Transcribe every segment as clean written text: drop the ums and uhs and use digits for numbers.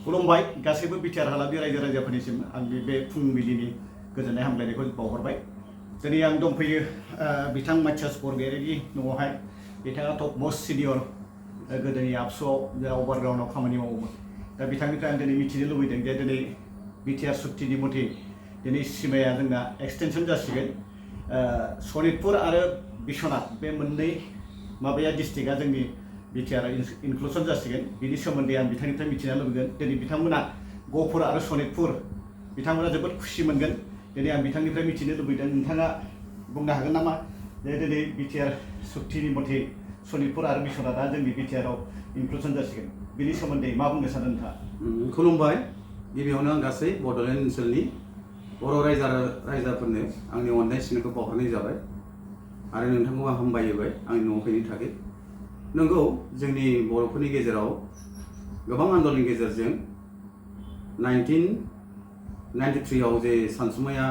खुलुमबाय गासैबो बिटिआर हालामनि रायजो राजाफोरनिसिम आंनि बे फुंबिलिनि गोजोननाय हामलायनायखौ बावहरबाय। दिनै आं दंफैयो बिथां माथियास बरगयारिनि न'आवहाय। बिथाङा टप मोस्ट सिनियर गोदोनि आबसुआव अभारग्राउन्डआव खामानि मावोमोन। दा बिथांनिफ्राय आं दिनै मिथिनो लुबैदों जे दिनै बिटिआर सुक्तिनि मथे दिनै सिमाया जोंना एक्सटेनसन जासिगोन। सनितपुर आरो बिश्वनाथ बे मोननै माबाया डिस्ट्रिक्टआ जोंनि बिटिआर इनक्लुसन जासिगोन। बिनि सोमोन्दै आं बिथांनिफ्राय मिथिनो लुबैगोन। दिनै बिथांमोना गहपुर आरो सनितपुर बिथांमोना जोबोद खुसि मोनगोन। दिनै आं बिथांनिफ्राय मिथिनो लुबैदों, नोंथाङा बुंनो हागोन नामा जे दिनै बिटिआर सुक्तिनि मथे सनितपुर आरो बिश्वनाथआ जोंनि बिटिआरआव इनक्लुसन जासिगोन, बिनि सोमोन्दै मा बुंनो सानो नोंथाङा? खुलुमबाय। गिबियावनो आं गासै बड'लेण्ड ओनसोलनि बर' रायजोफोरनो आंनि अननाय सिनायखौ बावहरनाय जाबाय आरो नोंथांखौ आं हामबाय आंनि न'आव फैनो थाखाय। नंगौ, जोंनि बर'फोरनि गेजेराव गोबां आन्दोलननि गेजेरजों 1993 आव जे सानसुमैया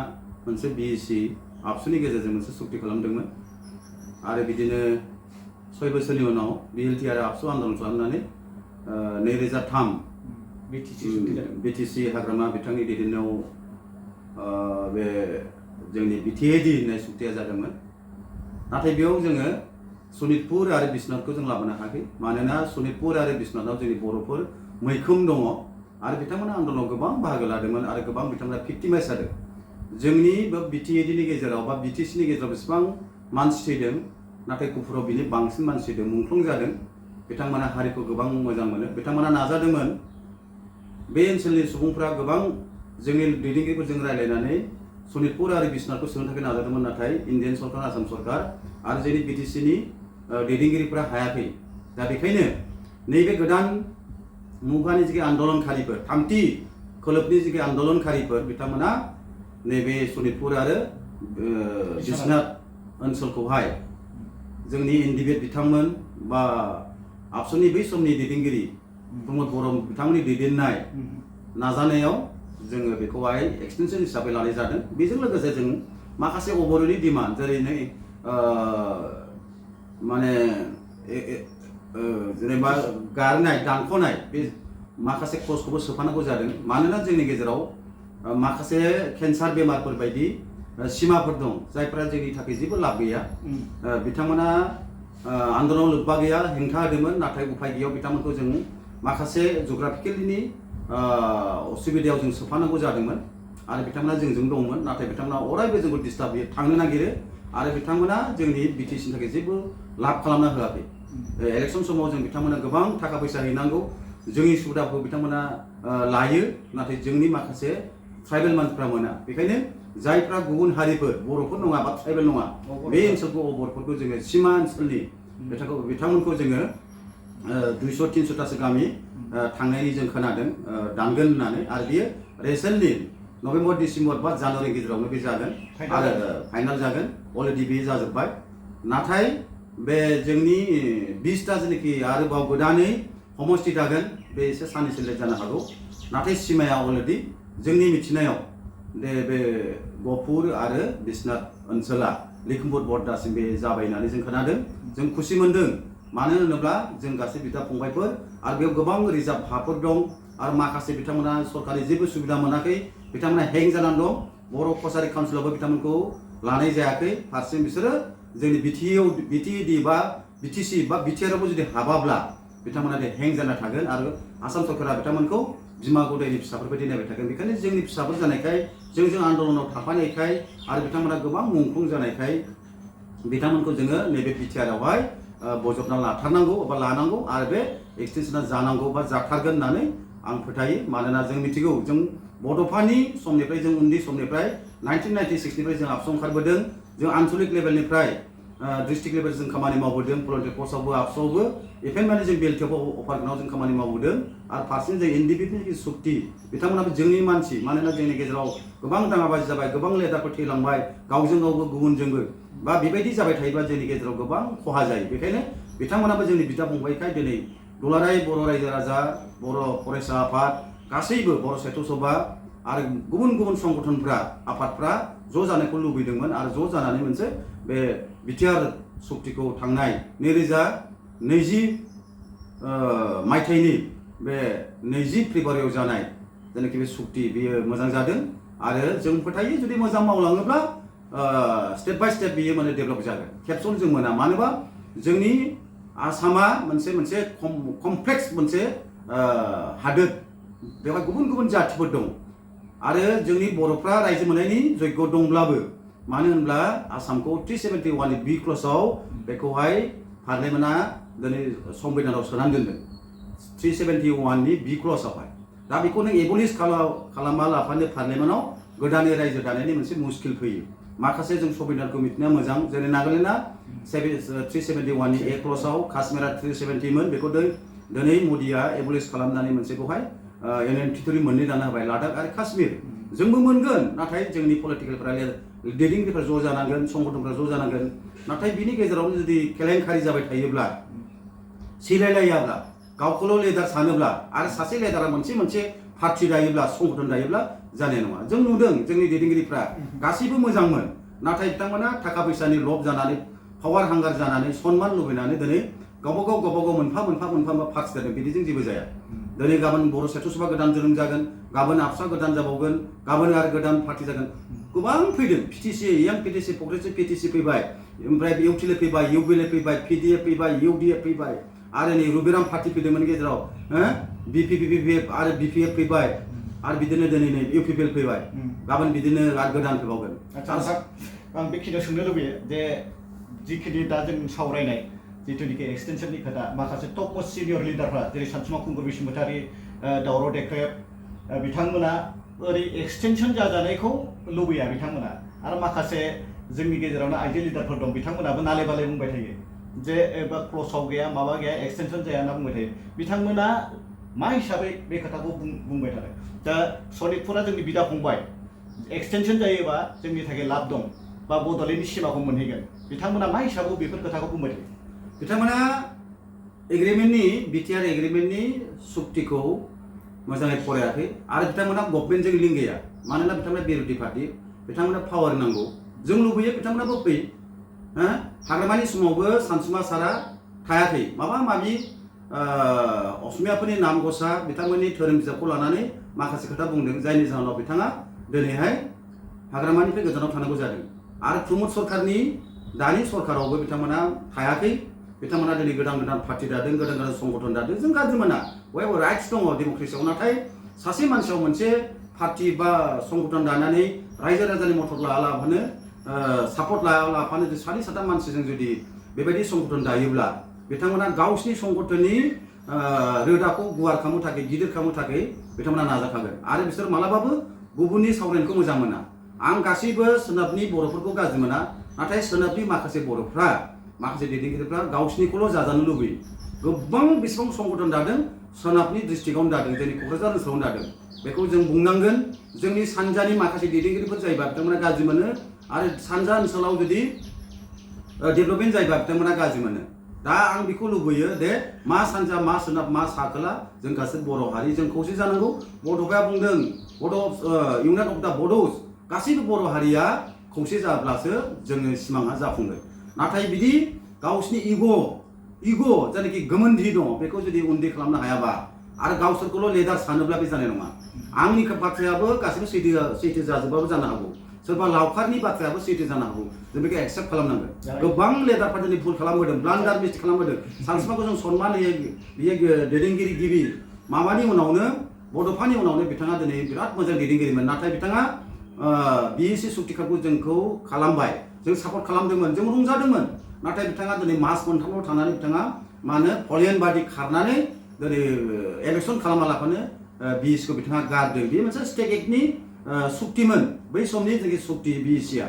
मोनसे बिएसि आबसुनि गेजेरजों मोनसे सुक्ति खालामदोंमोन आरो बिदिनो 6 बोसोरनि उनाव बिएलटि आरो आबसु आन्दोलन खालामनानै 2003 बिटिसि हाग्रामा बिथांनि दैदेननायाव बे जोंनि बिटिएडि होननाय सुक्तिया जादोंमोन। नाथाय बेयाव जोङो सनितपुर आरो बिश्वनाथखौ जों लाबोनो हायाखै, मानोना सनितपुर आरो बिश्वनाथाव जोंनि बर'फोर मैखोम दङ आरो बिथांमोना आन्दोलनाव गोबां बाहागो लादोंमोन आरो गोबां बिथांमोना भिक्टिमाइज जादों। जोंनि बे बिटिएडिनि गेजेराव बा बिटिसिनि गेजेराव बेसेबां मानसि थैदों, नाथाय गहपुराव बिनि बांसिन मानसि थैदों, मुंख्लं जादों। बिथांमोना हारिखौ गोबां मोजां मोनो, बिथांमोना नाजादोंमोन। बे ओनसोलनि सुबुंफ्रा गोबां जोंनि दैदेनगिरिफोरजों रायज्लायनानै सनितपुर आरो बिश्वनाथखौ सोनो थाखाय नाजादोंमोन, नाथाय इन्डियान सरकार, आसाम सरकार आरो जोंनि बिटिसिनि दैदेनगिरिफ्रा हायाखै। दा बेखायनो नैबे गोदान मुगानि जि आन्दोलनकारिफोर, थामथि खोलोबनि जि आन्दोलनकारिफोर, बिथांमोना नैबे सनितपुर आरो बिश्वनाथ ओनसोलखौहाय जोंनि एनडिबिएड बिथांमोन बा आबसुनि बै समनि दैदेनगिरि प्रमद बर' बिथांमोननि दैदेननाय नाजानायाव जोङो बेखौहाय एक्सटेनसन हिसाबै लानाय जादों। बेजों लोगोसे जों माखासे अबर'नि डिमान्ड, जेरै माने जेनेबा गारनाय, दानख'नाय बे माखासे क्लजखौबो सोफानांगौ जादों। मानोना जोंनि गेजेराव माखासे केन्सार बेमारफोर बायदि सिमाफोर दं, जायफोरा जोंनि थाखाय जेबो लाब गैया। बिथांमोना आन्दोलनाव लोब्बा गैया, हेंथा होदोंमोन, नाथाय उफाय गैयैयाव बिथांमोनखौ जों माखासे जग्राफिकेलनि असुबिदायाव जों सोफानांगौ जादोंमोन आरो बिथांमोना जोंजों दंमोन, नाथाय बिथांमोना अरायबो जोंखौ डिस्टार्ब थांनो नागिरो आरो बिथांमोना जोंनि बिटिसिनि थाखाय जेबो लाब खालामना होआखै। इलेक्सन समाव जों बिथांमोना गोबां थाखा फैसा हैनांगौ, जोंनि सुबिदाखौ बिथांमोना लायो, नाथाय जोंनि माखासे ट्राइबेल मानसिफ्रा मोना। बेखायनो जायफ्रा गुबुन हारिफोर, बर'फोर नङा बा ट्राइबेल नङा, बे ओनसोलखौ अबरफोरखौ जोङो सिमा ओनसोलनि बिथांमोनखौ जोङो 200-300थासो गामि थांनायनि जों खोनादों, दानगोन होननानै। आरो बियो रिसेन्टलि नभेम्बर, डिसेम्बर बा जानुवारि गेजेरावनो बे जागोन आरो फाइनाल जागोन। अलरेडि बे जाजोब्बाय। नाथाय बे जोंनि 20टा जेनाखि आरोबाव गोदानै समस्ति दागोन, बे एसे साननैसो लेट जानो हागौ। नाथाय सिमाया अलरेडि जोंनि मिथिनायाव बे गहपुर आरो बिश्वनाथ ओनसोला लखिमपुर बर्डारसिम बे जाबाय होननानै जों खोनादों। जों खुसि मोनदों, मानो होनोब्ला जों गासै बिदा फंबायफोर आरो बेयाव गोबां रिजार्भ हाफोर दं आरो माखासे बिथांमोना सरकारि जेबो सुबिदा मोनाखै, बिथांमोना हें जानानै दं। बर' कसारि काउन्सिलावबो बिथांमोनखौ लानाय जायाखै। फारसेथिं बिसोरो जोंनि बिटिएडि बा बिटिसि बा बिटिआरआवबो जुदि हाबाब्ला बिथांमोना हें जाना थागोन आरो आसाम सरकारा बिथांमोनखौ बिमा गदायनि फिसाफोर बायदि नायबाय थागोन। बेखायनो जोंनि फिसाफोर जानायखाय, जोंजों आन्दोलनाव थाफानायखाय आरो बिथांमोना गोबां मुंख्लं जानायखाय बिथांमोनखौ जोङो नैबे बिटिआरआवहाय बजबना लाथारनांगौ बा लानांगौ आरो बे एक्सटेनसना जानांगौ बा जाथारगोन होननानै आं फोथायो। मानोना जों मिथिगौ, जों बड'फानि समनिफ्राय, जों उन्दै समनिफ्राय 1996निफ्राय जों आबसुआव ओंखारबोदों। जों आनसलिक लेभेलनिफ्राय डिस्ट्रिक्ट लेभेल जों खामानि मावबोदों, भलन्टियार पस्टआवबो आबसुआवबो, इभेन जों बिएलटिआवबो अफारग्राउन्डआव जों खामानि मावबोदों। आरो फारसेथिं जों एनडिबिनि सुक्ति, बिथांमोनाबो जोंनि मानसि। मानोना जोंनि गेजेराव गोबां दाङाबाजि जाबाय, गोबां लेदारफोर थैलांबाय, गावजों गावबो गुबुनजोंबो। बा बेबायदि जाबाय थायोबा जोंनि गेजेराव गोबां खहा जायो। बेखायनो बिथांमोनाबो जोंनि बिदा फंबायखाय दिनै दुलाराय बर' रायजो राजा, बर' फरायसा आफाद, गासैबो बर' साहित्य सभा आरो गुबुन गुबुन संगठनफ्रा, आफादफ्रा ज' जानायखौ लुबैदोंमोन आरो ज' जानानै मोनसे बे बिटिआर सुक्तिखौ थांनाय 2020 मायथाइनि बे 20 फेब्रुवारियाव जानाय जेनाखि बे सुक्ति बेयो मोजां जादों आरो जों फोथायो जुदि मोजां मावलाङोब्ला स्टेप बाय स्टेप बेयो माने डेभेलप जागोन खेबसेनो जों मोना मानोबा जोंनि आसामा मोनसे कमप्लेक्स मोनसे हादोर बेवहाय गुबुन गुबुन जातिफोर दं आरो जोंनि बर'फ्रा रायजो मोननायनि जग्य दंब्लाबो मानो होनब्ला आसामखौ 371 नि बि क्लसाव बेखौहाय पार्लियामेन्टआ दिनै संबिधानाव सोनानै दोनदों 371 नि बि क्लसावहाय दा बेखौ नों एबलिश खालामा लाफानो पार्लियामेन्टआव गोदानै रायजो दानायनि मोनसे मुस्किल फैयो माखासे जों संबिधानखौ मिथिनाया मोजां जेरै नागालेण्डआ 371 नि ए क्लसाव काश्मीरा 370 मोन बेखौ दिनै मोदिया एबलिश खालामनानै मोनसे बेवहाय इउनियन टेरिटरि मोननै दानो होबाय लादाख आरो काश्मीर जोंबो मोनगोन नाथाय जोंनि पलिटिकेलफ्रा दैदेनगिरिफ्रा ज' जानांगोन संगठनफ्रा ज' जानांगोन नाथाय बिनि गेजेरावनो जुदि केलेंकारि जाबाय थायोब्ला सिलायलायाब्ला गावखौल' लिडार सानोब्ला आरो सासे लिडारा मोनसे पार्टी दायोब्ला संगठन दायोब्ला जानाय नङा जों नुदों जोंनि दैदेनगिरिफ्रा गासैबो मोजांमोन नाथाय बिथांमोना थाखा फैसानि लब जानानै पावार हांगार जानानै सन्मान लुबैनानै दिनै गावबागाव मोनफा पार्टी जादों बिदिजों जेबो जाया दिनै गाबोन बर' साहित्य सभा गोदान जोनोम जागोन गाबोन आबसा गोदान जाबावगोन गाबोन आरो गोदान पार्टी जागोन गोबां फैदों पिटिसि एम पिटिसि प्रग्रेसिभ पिटिसि फैबाय ओमफ्राय इउटिले फैबाय इउबिएल फैबाय पिडिएफ फैबाय इउडिएफ फैबाय आरो नै रुबिराम पार्टी फैदोंमोन गेजेराव बिपिपिपिएफ आरो बिपिएफ फैबाय आरो बिदिनो दिनै नै इउपिपिएल फैबाय गाबोन बिदिनो आरो गोदान फैबावगोन आচ্ছা आं बेखिनियाव सोंनो लुबैयो जे जिखिनि दा जों सावरायनाय जिथुनिखि एक्सटेनसननि खोथा माखासे टप मोस्ट सिनियर लिडारफ्रा जेरै सानसुमा खुंगुर बसुमतारी दावराव देख्रेब बिथांमोना ओरै एक्सटेनसन जाजानायखौ लुबैया बिथांमोना आरो माखासे जोंनि गेजेरावनो आइजो लिडारफोर दं बिथांमोनाबो नाले बाले बुंबाय थायो जे एबा क्लसाव गैया माबा गैया एक्सटेनसन जाया होनना बुंबाय थायो बिथांमोना मा हिसाबै बे खोथाखौ बुंबाय थादों दा सनितपुरा जोंनि बिदा फंबाय एक्सटेनसन जायोबा जोंनि थाखाय लाब दं बा बड'लेण्डनि सिमाखौ मोनहैगोन बिथांमोना मा हिसाबै बेफोर खोथाखौ बुंबाय थायो बिथांमोना एग्रिमेन्टनि बिटिआर एग्रिमेन्टनि सुक्तिखौ मोजाङै फरायाखै आरो बिथांमोना गभर्नमेन्टजों लिंक गैया मानोना बिथांमोना बिरोधि पार्टी बिथांमोना पावार नांगौ जों लुबैयो बिथांमोनाबो फै हाग्रामानि समावबो सानसुमा सारा थायाखै माबा माबि असमियाफोरनि नाम गसा बिथांमोननि धोरोम बिजाबखौ लानानै माखासे खोथा बुंदों जायनि जाहोनाव बिथाङा दिनैहाय हाग्रामानिफ्राय गोजानाव थानांगौ जादों आरो प्रमद सरकारनि दानि सरकारावबो बिथांमोना थायाखै बिथांमोना दिनै गोदान पार्टी दादों गोदान संगठन दादों जों गाज्रि मोना बयबो राइट्स दङ डेम'क्रेसियाव नाथाय सासे मानसियाव मोनसे पार्टी बा संगठन दानानै रायजो राजानि मदद लायालाबानो सापर्ट लायालाबानो सानै साथाम मानसिजों जुदि बेबायदि संगठन दायोब्ला बिथांमोना गावसिनि संगठननि रोदाखौ गुवार खालामनो थाखाय गिदिर खालामनो थाखाय बिथांमोना नाजाखागोन आरो बिसोर मालाबाबो गुबुननि सावरायनायखौ मोजां मोना आं गासैबो सोनाबनि बर'फोरखौ गाज्रि मोना नाथाय सोनाबनि माखासे बर'फ्रा माखासे दैदेनगिरिफ्रा गावसिनिखौल' जाजानो लुबैयो गोबां बेसेबां संगठन दादों सोनाबनि डिस्ट्रिक्टआवनो दादों जोंनि क'क्राझार ओनसोलावनो दादों बेखौ जों बुंनांगोन जोंनि सानजानि माखासे दैदेनगिरिफोर जायोबा बिथांमोना गाज्रि मोनो आरो सानजा ओनसोलाव जुदि डेभेलपमेन्ट जायोबा बिथांमोना गाज्रि मोनो दा आं बेखौ लुबैयो दे मा सानजा मा सोनाब मा साखोला जों गासैबो बर' हारि जों खौसे जानांगौ बड'फाया बुंदों इउनियन अफ दा बड'स गासैबो बर' हारिया खौसे जाब्लासो जोंनि सिमाङा जाफुंगोन नाथाय बिदि गावसिनि इग' जायनाखि गोमोनथि दङ बेखौ जुदि उन्दै खालामनो हायाबा आरो गावसोरखौल' लिडार सानोब्ला बे जानाय नङा आंनि बाथ्रायाबो गासैबो सैथो जाजोबाबो जानो हागौ सोरबा लावखारनि बाथ्रायाबो सैथो जानो हागौ जों बेखौ एक्सेप्ट खालामनांगोन गोबां लिडारफ्रा दिनै भुल खालामबोदों ब्लान्डार मिस्टेक खालामबोदों सानसुमाखौ जों सनमान होयो बियो दैदेनगिरि गिबि माबानि उनावनो बड'फानि उनावनो बिथाङा दिनै बिराद मोजां दैदेनगिरिमोन नाथाय बिथाङा बिएसि सुक्तिखौ जोंखौ खालामबाय जों सापर्ट खालामदोंमोन जों रंजादोंमन नाथाय बिथाङा दिनै मास मोनथामाव थानानै बिथाङा मा होनो पलियन बादि खारनानै दिनै इलेक्सन खालामालाफानो बिएसखौ बिथाङा गारदों बे मोनसे स्टेट एक्टनि सुक्तिमोन बै समनि जोंनि सुक्ति बिएससिया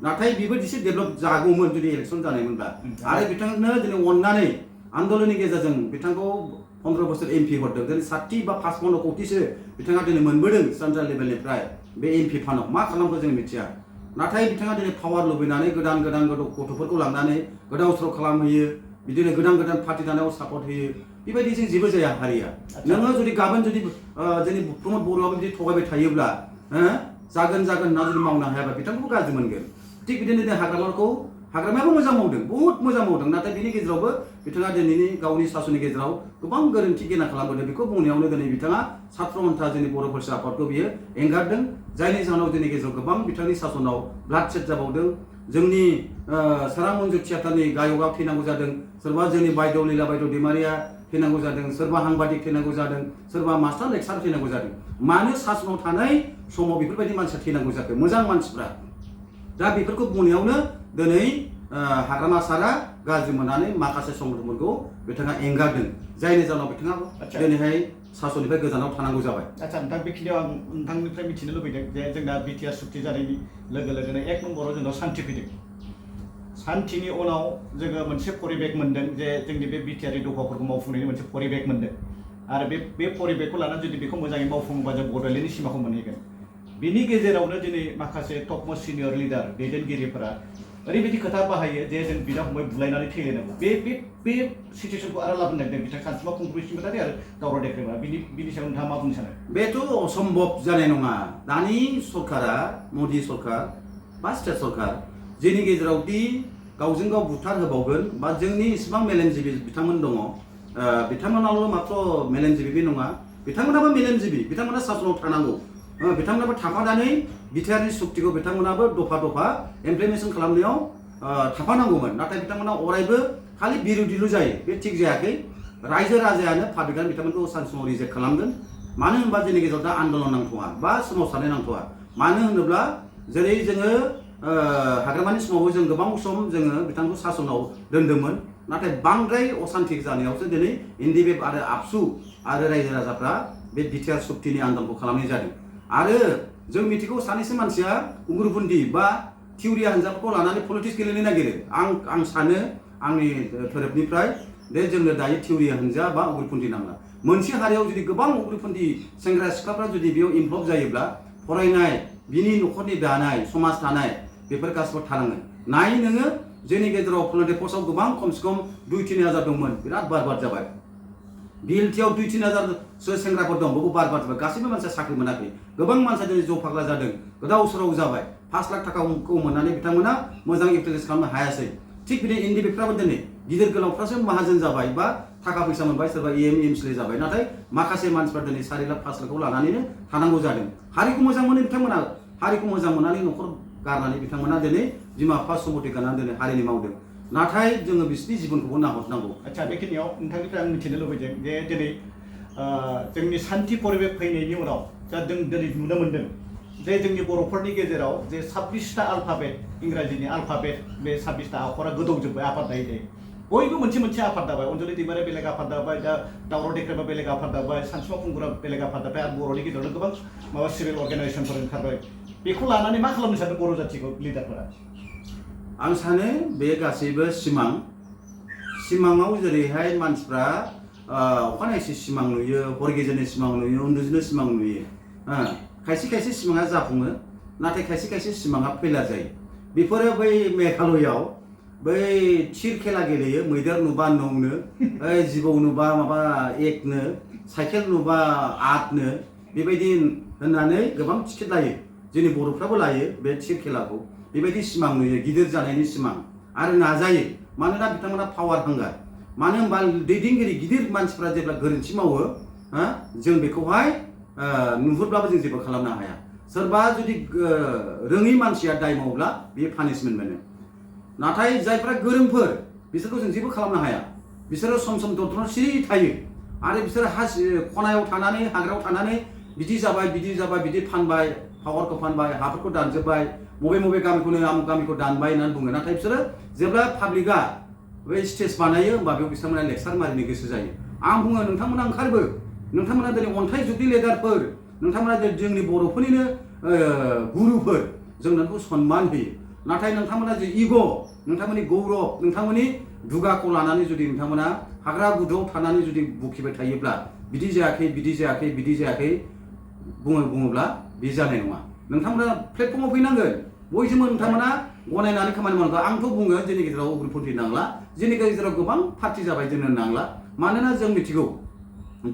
नाथाय बेबो एसे डेभेलप जागौमोन जुदि इलेक्सन जानायमोनब्ला आरो बिथांनो दिनै अननानै आन्दोलननि गेजेरजों बिथांखौ 15 बोसोर एमपि हरदों दिनै 60 बा 55 कौटिसो बिथाङा दिनै मोनबोदों सेन्ट्रेल लेभेलनिफ्राय बे एमपि फान्डआव मा खालामखो जों मिथिया नाथाय बिथाङा दिनै पावार लुबैनानै गोदान गथ'फोरखौ लांनानै गोदाव सोराव खालामहैयो बिदिनो गोदान पार्टी दानायाव सापर्ट होयो बेबायदिजों जेबो जाया हारिया नोङो जुदि गाबोन जुदि जोंनि प्रमद बर'आबो बिदि थगायबाय थायोब्ला जागोन ना जुदि मावनो हायाबा बिथांखौबो गाज्रि मोनगोन थिग बिदिनो हाग्रामाखौ हाग्रामायाबो मोजां मावदों बहुद मोजां मावदों नाथाय बिनि गेजेरावबो बिथाङा दिनैनि गावनि सासननि गेजेराव गोबां गोरोन्थि गेना खालामबोदों बेखौ बुंनायावनो दिनै बिथाङा सात्र अन्था जोंनि बर' फरायसा आफादखौ बियो एंगारदों जायनि जाहोनाव जोंनि गेजेराव गोबां बिथांनि सासनाव ब्लाड सेट जाबावदों जोंनि सोरां मन्जु थियाटारनि गायकआ थैनांगौ जादों सोरबा जोंनि बायद' लीला बायद' दैमारिया थैनांगौ जादों सोरबा हांबादिक थैनांगौ जादों सोरबा मास्टार लेक्सार थैनांगौ जादों मानो सासनाव थानाय समाव बेफोरबायदि मानसिया थैनांगौ जाखो मोजां मानसिफ्रा दा बेफोरखौ बुंनायावनो दिनै हाग्रामा सारा गाज्रि मोननानै माखासे संगठनफोरखौ बिथाङा एंगारदों जायनि जाहोनाव बिथाङा दिनैहाय सासननिफ्राय गोजानाव थानांगौ जाबाय आच्छा नोंथां बेखिनियाव आं नोंथांनिफ्राय मिथिनो लुबैदों जे जोंना बिटिआर सुक्ति जानायनि लोगो लोगोनो एक नम्बराव जोंनाव सान्थि फैदों सान्थिनि उनाव जोङो मोनसे परिबेक मोनदों जे जोंनि बे बिटिआरनि दफाफोरखौ मावफुंनायनि मोनसे परिबेक मोनदों आरो बे परिबेकखौ लानानै जुदि बेखौ मोजाङै मावफुङोबा जों बड'लेण्डनि सिमाखौ मोनहैगोन बिनि गेजेरावनो दिनै माखासे टप मोस्ट सिनियर लिडार दैदेनगिरिफोरा ओरैबायदि खोथा बाहायो जे जों बिदा फंबाय बुलायनानै थैलायनांगौ बे सिचुएसनखौ आरो लाबोनो नागिरदों बिथां सानसुमा खुंगुर बसुमतारी आरो दावराव देख्रेबा बिनि सायाव नोंथाङा मा बुंनो सानो बेथ' असम्भब जानाय नङा दानि सरकारा मदि सरकार बा स्टेट सरकार जोंनि गेजेरावदि गावजों गाव बुथार होबावगोन बा जोंनि इसिबां मेलेमजिबि बिथांमोन दङ बिथांमोनाल' मात्र मेलेमजिबि नङा बिथांमोनाबो मेलेमजिबि बिथांमोना सासनाव थानांगौ बिथांमोनाबो थाफानानै बिटिआरनि सुक्तिखौ बिथांमोनाबो दफा दफा इमप्लिमेन्टेसन खालामनायाव थाफानांगौमोन नाथाय बिथांमोना अरायबो खालि बिरोधिल' जायो बे थिग जायाखै रायजो राजायानो पाब्लिकआनो बिथांमोनखौ सानसे समाव रिजेक्ट खालामगोन मानो होनबा जोंनि गेजेराव दा आन्दलन नांथ'वा बा सोमावसारनाय नांथ'वा मानो होनोब्ला जेरै जोङो हाग्रामानि समावबो जों गोबां सम जोङो बिथांखौ सासनाव दोनदोंमोन नाथाय बांद्राय असान्थि जानायावसो दिनै एनडिएफबि आरो आबसु आरो रायजो राजाफ्रा बे बिटिआर सुक्तिनि आन्दोलनखौ खालामनाय जादों आरो जों मिथिगौ सानैसो मानसिया उग्रपन्थी बा थिउरिया हान्जाफोरखौ लानानै पलिटिक्स गेलेनो नागिरो आं सानो आंनि धोरोमनिफ्राय दे जोंनो दायो थिउरिया हान्जा बा उग्रपन्थी नांला मोनसे हारियाव जुदि गोबां उग्रपन्थी सेंग्रा सिख्लाफ्रा जुदि बेयाव इनभल्भ जायोब्ला फरायनाय बिनि न'खरनि दानाय समाज दानाय बेफोर गासिबो थानांगोन नाय नोङो जोंनि गेजेराव भलन्टियार पस्टआव गोबां खमसे खम 2-3 हाजार दंमोन बिराद बारबार जाबाय बिएलटिआव 2-3 हाजारसो सेंग्राफोर दं बेखौ बारबार जाबाय गासैबो मानसिया साख्रि मोनाखै गोबां मानसिया दिनै जौ फाग्ला जादों गोदाव सोराव जाबाय 5 लाख थाखाखौ मोननानै बिथांमोना मोजां इउटिलाइज खालामनो हायासै थिग बिदिनो एनडिएफबिफ्राबो दिनै गिदिर गोलावफ्रासो माहाजोन जाबाय बा थाखा फैसा मोनबाय सोरबा एमएलए जाबाय नाथाय माखासे मानसिफ्रा दिनै 4 लाख 5 लाखखौ लानानैनो थानांगौ जादों हारिखौ मोजां मोनो बिथांमोना हारिखौ मोजां मोननानै न'खर गारनानै बिथांमोना दिनै बिमा बिफा सम्पति गारनानै दिनै हारिनि मावदों नाथाय जोङो बिसोरनि जिबनखौबो नाहरनांगौ आच्छा बेखिनियाव नोंथांनिफ्राय आं मिथिनो लुबैदों जे दिनै जोंनि सान्थि परिबेक फैनायनि उनाव जा जों दिनै नुनो मोन्दों जे जोंनि बर'फोरनि गेजेराव जे 26टा आल्फाबेट इंराजिनि आल्फाबेट बे 26टा आखरा गोदौजोब्बाय आफाद दायै दायै बयबो मोनसे मोनसे आफाद दाबाय अनजलि दैमारिया बेलेग आफाद दाबाय दा दावराव देख्रेबा बेलेग आफाद दाबाय सानसुमा खुंगुरा बेलेग आफाद दाबाय आरो बर'नि गेजेरावनो गोबां माबा सिभिल अर्गानाइजेसनफोर ओंखारबाय बेखौ लानानै मा खालामनो सानदों बर' जाथिखौ लिडारफोरा आं सानो बे गासैबो सिमाङाव जेरैहाय मानसिफ्रा अखानायसि सिमां नुयो हर गेजेरनि सिमां नुयो उन्दुजेननो सिमां नुयो खायसे खायसे सिमाङा जाफुङो नाथाय खायसे खायसे सिमाङा फेलार जायो बेफोरो बै मेघालयआव बै थिर खेला गेलेयो मैदेर नुबा नौनो जिबौ नुबा माबा एकनो साइकेल नुबा आटनो बेबायदि होननानै गोबां टिकेट लायो जोंनि बर'फ्राबो लायो बे थिर खेलाखौ बेबायदि सिमां नुयो गिदिर जानायनि सिमां आरो नाजायो मानोना बिथांमोना पावार हांगार मानो होनबा दैदेनगिरि गिदिर मानसिफ्रा जेब्ला गोरोन्थि मावो जों बेखौहाय नुहुरब्लाबो जों जेबो खालामनो हाया सोरबा जुदि रोङै मानसिया दाय मावोब्ला बेयो पानिशमेन्ट मोनो नाथाय जायफ्रा गोरोंफोर बिसोरखौ जों जेबो खालामनो हाया बिसोरो सम सम दद्रन सिरि थायो आरो बिसोरो खनायाव थानानै हाग्रायाव थानानै बिदि जाबाय बिदि फानबाय पावारखौ फानबाय हाफोरखौ दानजोब्बाय बबे गामिखौनो आमुक गामिखौ दानबाय होननानै बुङो नाथाय बिसोरो जेब्ला पाब्लिकआ बै स्टेज बानायो होमबा बेयाव बिथांमोना लेक्सार मारिनो गोसो जायो आं बुङो नोंथांमोना ओंखारबो नोंथांमोना दिनै अन्थाइ जुगनि लिडारफोर नोंथांमोना जोंनि बर'फोरनिनो गुरुफोर जों नोंखौ सनमान होयो नाथाय नोंथांमोना जे इग' नोंथांमोननि गौरब नोंथांमोननि दुगाखौ लानानै जुदि नोंथांमोना हाग्रा गुदुआव थानानै जुदि बुखिबाय थायोब्ला बिदि जायाखै बुङोब्ला बे जानाय नङा नोंथांमोना प्लेटफर्माव फैनांगोन बयजोंबो नोंथांमोना गनायनानै खामानि मावनांगौ आंथ' बुङो जोंनि गेजेराव उग्रपन्थी नांला जोंनि गेजेराव गोबां पार्टि जाबाय जोंनो नांला मानोना जों मिथिगौ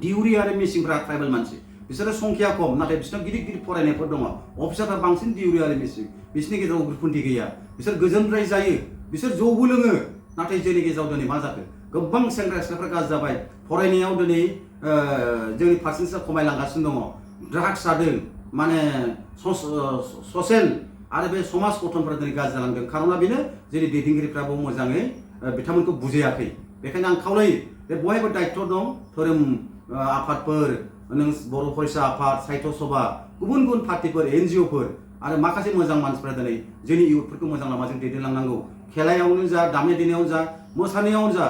दिउरि आरो मिसिंफ्रा ट्राइबेल मानसि बिसोरो संख्या खम नाथाय बिसोरनाव गिदिर फरायनायफोर दङ अफिसारफ्रा बांसिन दिउरि आरो मिसिं बिसोरनि गेजेराव उग्रपन्थी गैया बिसोर गोजोनद्राय जायो बिसोर जौबो लोङो नाथाय जोंनि गेजेराव दिनै मा जाखो गोबां सेंग्रा सिख्लाफ्रा गाज्रि जाबाय फरायनायाव दिनै जोंनि पारसेन्टेजआ खमायलांगासिनो दङ ड्राग्स जादों माने ससियेल आरो बे समाज गठनफोरा दिनै गाज्रि जालांदों खारना बेनो जोंनि दैदेनगिरिफ्राबो मोजाङै बिथांमोनखौ बुजायाखै बेखायनो आं खावलायो जे बयहाबो दायित्व दं धोरोम आफादफोर नों बर' फरायसा आफाद साहित्य सभा गुबुन गुबुन पार्टिफोर NGOफोर आरो माखासे मोजां मानसिफ्रा दिनै जोंनि इयुथफोरखौ मोजां लामाजों दैदेनलांनांगौ खेलायावनो जा दामनाय देनायावनो जा मोसानायावनो जा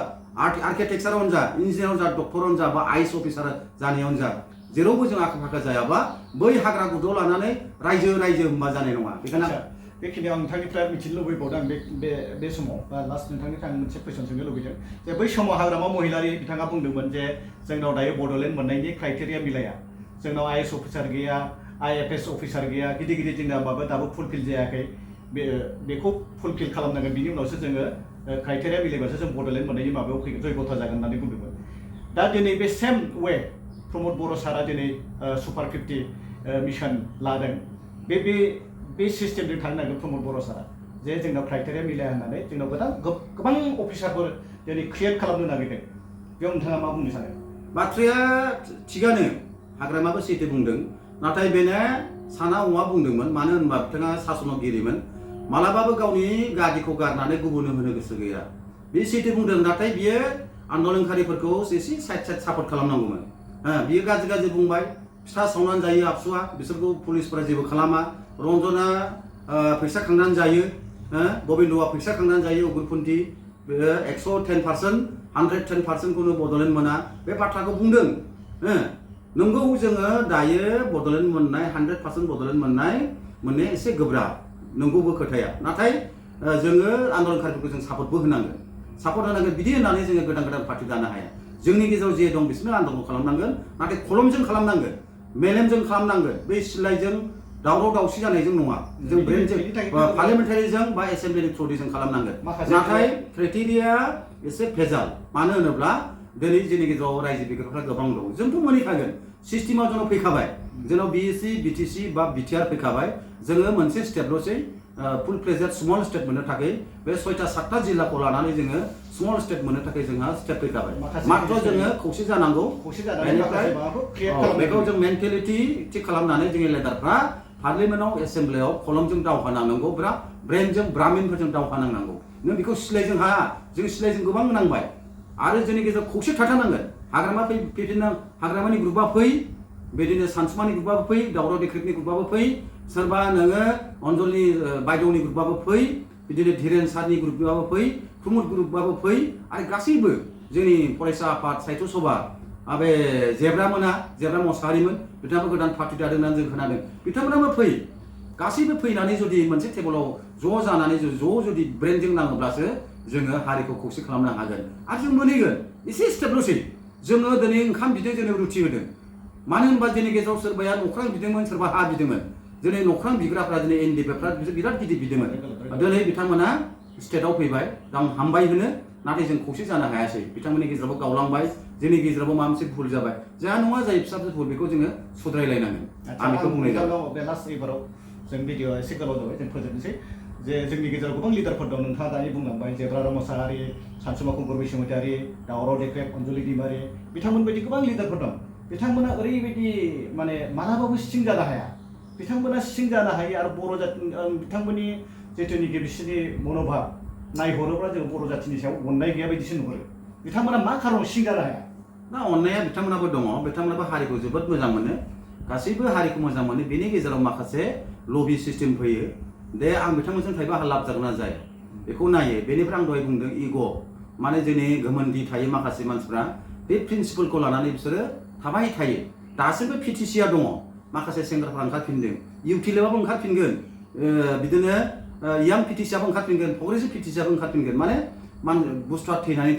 आर्किटेक्चारावनो जा इन्जिनियारावनो जा डक्टरावनो जा बा आइएस अफिसार जानायावनो जा जेरावबो जों आखा फाखा जायाबा बै हाग्रा गुदुआव लानानै रायजो होनबा जानाय नङा बेखायनो बेखिनियाव आं नोंथांनिफ्राय मिथिनो लुबैबावदों बे समाव लास्ट नोंथांनिफ्राय आं मोनसे कुइसन सोंनो लुबैदों जे बै समाव हाग्रामा महिलारि बिथाङा बुंदोंमोन जे जोंनाव दायो बड'लेण्ड मोननायनि क्राइटेरिया मिलाया जोंनाव आइएस अफिसार गैया IFS अफिसार गैया गिदिर जोंना माबा दाबो फुलफिल जायाखै बेखौ फुलफिल खालामनांगोन बिनि उनावसो जोङो क्राइटेरिया मिलायबासो जों बड'लेण्ड मोननायनि माबायाव फैगोन जयग'था जागोन होननानै बुंदोंमोन दा दिनै बे सेम वे प्रमद बर' सारा दिनै सुपार 50 मिशन लादों बे सिस्टेमजों थांनो नागिरदों प्रमद बर' सारा जे जोंनाव क्राइटेरिया मिलाया होननानै जोंनाव गोबां अफिसारफोर दिनै क्रिएट खालामनो नागिरदों बेयाव नोंथाङा मा बुंनो सानो बाथ्राया थिगानो हाग्रामाबो सैथो बुंदों नाथाय बेनो साना हौवा बुंदोंमोन मानो होनबा बिथाङा सासनगिरिमोन मालाबाबो गावनि गादिखौ गारनानै गुबुननो होनो गोसो गैया बे सैथो बुंदों नाथाय बियो आन्दोलनकारिफोरखौ एसे साइड सापर्ट खालामनांगौमोन बियो गाज्रि बुंबाय फिथा सावनानै जायो आबसुआ बिसोरखौ पुलिसफोरा जेबो खालामा रन्जना फैसा खांनानै जायो गबिन्दआ फैसा खांनानै जायो उग्रपन्थी 110% 110%खौनो बड'लेण्ड मोना बे बाथ्राखौ बुंदों नंगौ जोङो दायो बड'लेण्ड मोननाय 100% बड'लेण्ड मोननाया एसे गोब्राब नंगौबो खोथाया नाथाय जोङो आन्दोलनकारिफोरखौ जों सापर्टबो होनांगोन बिदि होननानै जोङो गोदान पार्टि दानो हाया जोंनि गेजेराव जे दं बिसोरनो आन्दोलन खालामनांगोन नाथाय खलमजों खालामनांगोन मेलेमजों खालामनांगोन बै सिलाइजों दावराव दावसि जानायजों नङा जों ब्रेनजों पार्लियामेन्टारिजों बा एसेम्ब्लिनि थ्रुजों खालामनांगोन नाथाय क्राइटेरिया एसे भेजाल मानो होनोब्ला दिनै जोंनि गेजेराव रायजो बिग्राफ्रा गोबां दं जोंथ' मोनहैखागोन सिस्टेमा जोंनाव फैखाबाय जोंनाव BSc BTC बा BTR फैखाबाय जोङो मोनसे स्टेटल'सै फुल फ्लेजेड स्मल स्टेट मोननो थाखाय बे 6-7 जिल्लाखौ लानानै जोङो स्मल स्टेट मोननो थाखाय जोंहा स्टेट फैखाबाय मात्र जोङो खौसे जानांगौ बेखौ जों मेन्टेलिटि थिग खालामनानै जोंनि लिडारफ्रा पार्लियामेन्टआव एसेम्ब्लियाव खलमजों दावहा नांनांगौ ब्रेनजों ब्राह्मिनफोरजों दावहा नांनांगौ नों बेखौ सिलाइजों हाया जों सिलाइजों गोबां नांबाय आरो जोंनि गेजेराव खौसे थाथारनांगोन हाग्रामानि ग्रुपआ फै बिदिनो सानसुमानि ग्रुपआबो फै दावराव देख्रेबनि ग्रुपआबो फै सोरबा नोङो अन्जलनि बायद'नि ग्रुपआबो फै बिदिनो धीरेन सारनि ग्रुपआबो फै प्रमद ग्रुपआबो फै आरो गासैबो जोंनि फरायसा आफाद साहित्य सभा बे जेब्रा मोसाहारिमोन बिथाङाबो गोदान पार्टि दादों होननानै जों खोनादों बिथांमोनाबो फै गासैबो फैनानै जुदि मोनसे टेबोलाव ज' जानानै जुदि ब्रेनजों नाङोब्लासो जोङो हारिखौ खौसे खालामनो हागोन आरो जों मोनहैगोन एसे स्टेपल'सै जोङो दिनै ओंखाम बिदों जोंनो रुटि होदों मानो होनबा जोंनि गेजेराव सोरबाया नख्रां बिदोंमोन सोरबा हा बिदोंमोन दिनै नख्रां बिग्राफ्रा दिनै NDPफ्रा बिराद गिदिर बिदोंमोन दिनै बिथांमोना स्टेटआव फैबाय गाव हामबाय होनो नाथाय जों खौसे जानो हायासै बिथांमोननि गेजेरावबो गावलांबाय जोंनि गेजेरावबो माबा मोनसे भुल जाबाय जाया नङा जाय फिसा भुल बेखौ जोङो सुद्रायलायनांगोन आं बेखौ बुंनाय जाबाय बे लास्ट एबाराव जों भिडिअ एसे गोलाव जाबाय जों फोजोबनोसै जे जोंनि गेजेराव गोबां लिडारफोर दं नोंथाङा दानि बुंलांबाय जेब्राराम मोसाहारि सानसुमा खुंगुर बैसोमुतियारि दावराव देख्रेब अन्जलि दैमारि बिथांमोन बायदि गोबां लिडारफोर दं बिथांमोना ओरैबायदि माने मालाबाबो सिं जानो हाया बिथांमोना सिं जानो हायो आरो बर' जाति बिथांमोननि जिथुनिखि बिसोरनि मनोभाब नायहरोब्ला जों बर' जातिनि सायाव अननाय गैया बायदिसो नुहुरो बिथांमोना मा खारनाव सिं जानो हाया ना अननाया बिथांमोनाबो दङ बिथांमोनाबो हारिखौ जोबोद मोजां मोनो गासैबो हारिखौ मोजां मोनो बेनि गेजेराव माखासे लबि सिस्टेम फैयो दे आं बिथांमोनजों थायोबा लाब जागोन ना जाया बेखौ नायो बेनिफ्राय आं दहाय बुंदों इग' माने जोंनि गोमोनदि थायो माखासे मानसिफ्रा बे प्रिन्सिपलखौ लानानै बिसोरो थाबाय थायो दासिमबो PTCआ दङ माखासे सेंग्राफ्रा ओंखारफिनदों इउटिलेबाबो ओंखारफिनगोन बिदिनो यां PTCआबो ओंखारफिनगोन progressive PTCआबो ओंखारफिनगोन माने बुस्थुआ थैनानै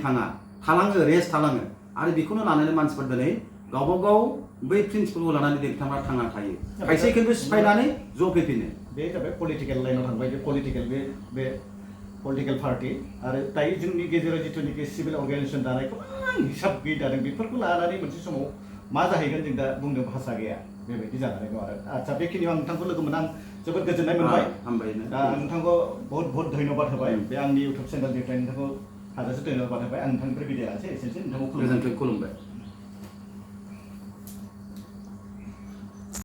थालाङो रेस्ट थालाङो आरो बेखौनो लानानै मानसिफोर दिनै गावबा गाव बै प्रिन्सिपलखौ लानानै बिथांमोना थांना थायो खायसे खिन्थु सिफायनानै ज' फैफिनो बे जाबाय पलिटिकेल लाइनाव थांबाय बे पलिटिकेल पार्टि आरो दायो जोंनि गेजेराव जिथुनिखि सिभिल अर्गानाइजेसन दानाय गोबां हिसाब गैयै दादों बेफोरखौ लानानै मोनसे समाव मा जाहैगोन जों दा बुंनो भाषा गैया बेबायदि जानानै दं आरो आदसा बेखिनियाव आं नोंथांखौ लोगो मोनना जोबोद गोजोननाय मोनबाय हामबायनो दा नोंथांखौ बहुत बहुत धन्यबाद होबाय बे आंनि इउटुब चेनेलनिफ्राय नोंथांखौ हाजासे धन्यबाद होबाय आं नोंथांनिफ्राय बिदाय लानोसै एसेनोसै नोंथांखौ गोजोन्थों खुलुमबाय